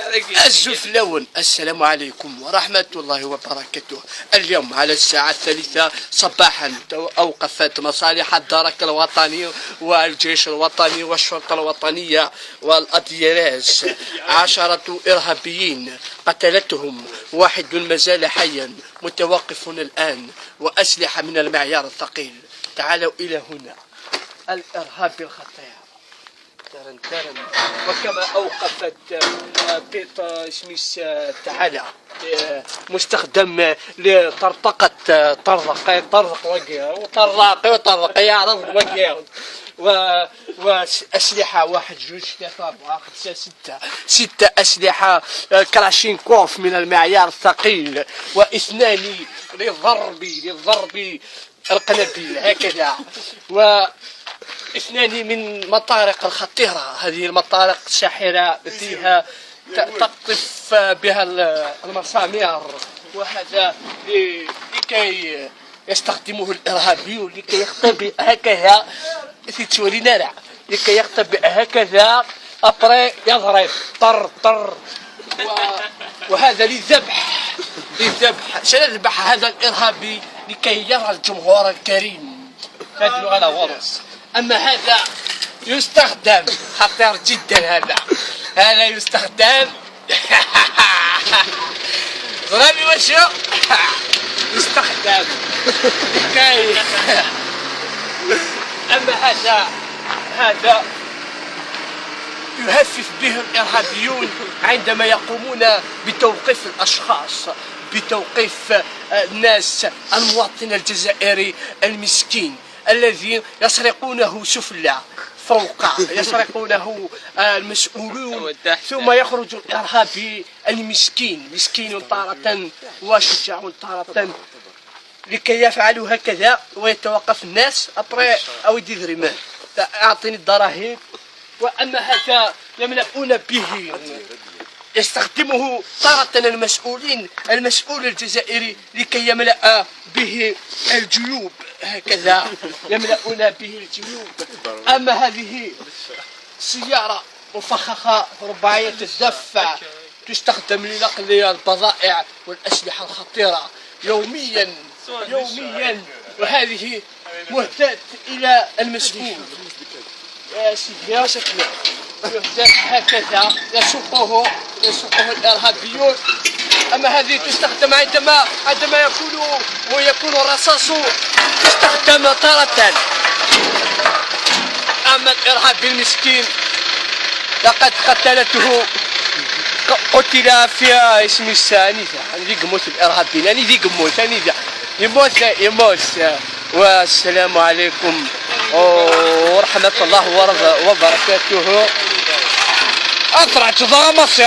Azul fellawen، السلام عليكم ورحمة الله وبركاته. اليوم على الساعة 3 صباحا أوقفت مصالح الدرك الوطني والجيش الوطني والشرطة الوطنية والأديراس 10 إرهابيين، قتلتهم، واحد ما زال حيا متوقف الآن، وأسلحة من المعيار الثقيل. تعالوا إلى هنا، الإرهاب الخطير ترن ترن. وكما اوقفت بيط سميس تعالى مستخدم لطرطقة طرق طرق وقيا وطرق وطرق يعرض وقيا وأسلحة، واحد، جوج، ثلاثة، أربعة، خمسة، ستة، ستة أسلحة كلاشينكوف من المعيار الثقيل، واثنان للضرب القنابل هكذا، و اثنان من مطارق الخطيرة. هذه المطارق الساحرة فيها تقطف بها المسامير، وهذا لكي يستخدمه الإرهابيون لكي يختبئ هكذا في تولي نارع، لكي يختبئ هكذا، après يضرب طر طر. وهذا للذبح، سنذبح هذا الإرهابي لكي يرى الجمهور الكريم ندلو على غرس. أما هذا يستخدم، خطير جدا هذا، هذا يستخدم ضربي وشو يستخدم لكي. أما هذا، هذا يهفف به الإرهابيون عندما يقومون بتوقيف الأشخاص، بتوقيف الناس، المواطن الجزائري المسكين الذي يسرقونه سفلى فوق، يسرقونه المسؤولون، ثم يخرج الإرهابي المسكين، مسكين تارة وشجاع تارة، لكي يفعلوا هكذا ويتوقف الناس، après او يدير اعطيني الدراهم. واما هذا يملؤون به، يستخدمه تارة المسؤولين، المسؤول الجزائري لكي يملأ به الجيوب، هكذا يملؤون به الجيوب. أما هذه سيارة مفخخة رباعية الدفع تستخدم لنقل البضائع والأسلحة الخطيرة يوميا يوميا، وهذه مهداة إلى المسؤول يا سيدي يا سيدي، يهداة هكذا، يسوقه الإرهابيون. أما هذه تستخدم عندما يكون الرصاص، تستخدم تارة. أما الإرهابي المسكين لقد قتلته، قتل في اسم الثاني ذيك موت الإرهابيين، يعني ذيك موت ثاني يموت يموت. والسلام عليكم ورحمة الله وبركاته. أطرح تضغمص.